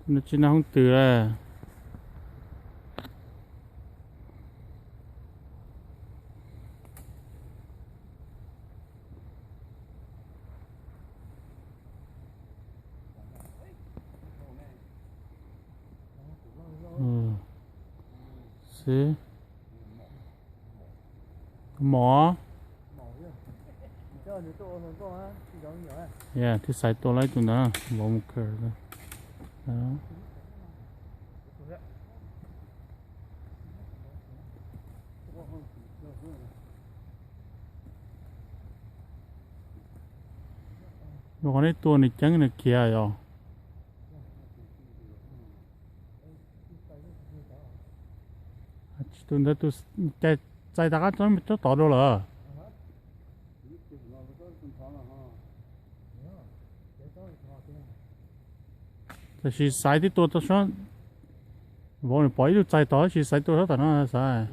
No tsis noj hoob twm lawm. Xwb. Mov. Thiaj xaiv tua lawm ib tug ntawd, vauv mus kawm. Ua qhov nej tua nws ceeb nws khiav yom. Tus ntawd tus, cas txais tom qab tsob tod dua lawm. Tab sis xaiv twb tua tau sab, vauv nws pom ib tug txais tod tab sis xaiv tua sab tom no xaiv.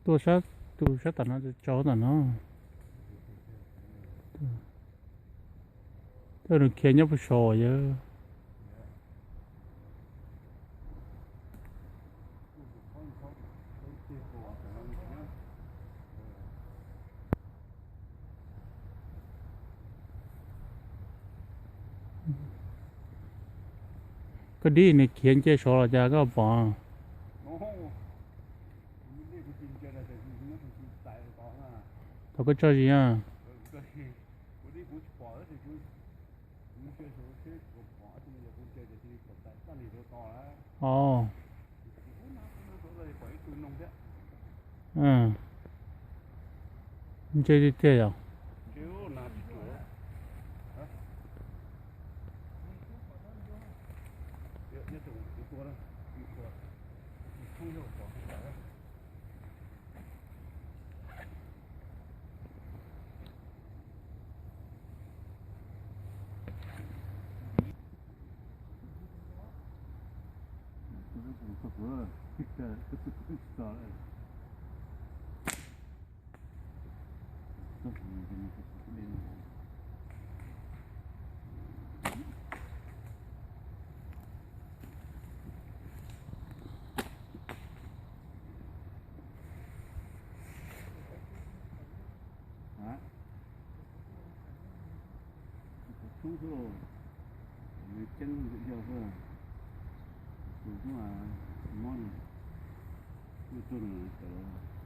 Tua sab, tus sab tom no, tso tom no. Tej nws khiav nyob puag saud yog. Koj dib nws khiav nce saud los cas koj pom? Thaum koj tso zis na. Ov. Ntse tiag tiag yom. Tshoob xwb los, nws ceeb yog xwb, tus xwb mas mob nws, kuj tuaj nws cov.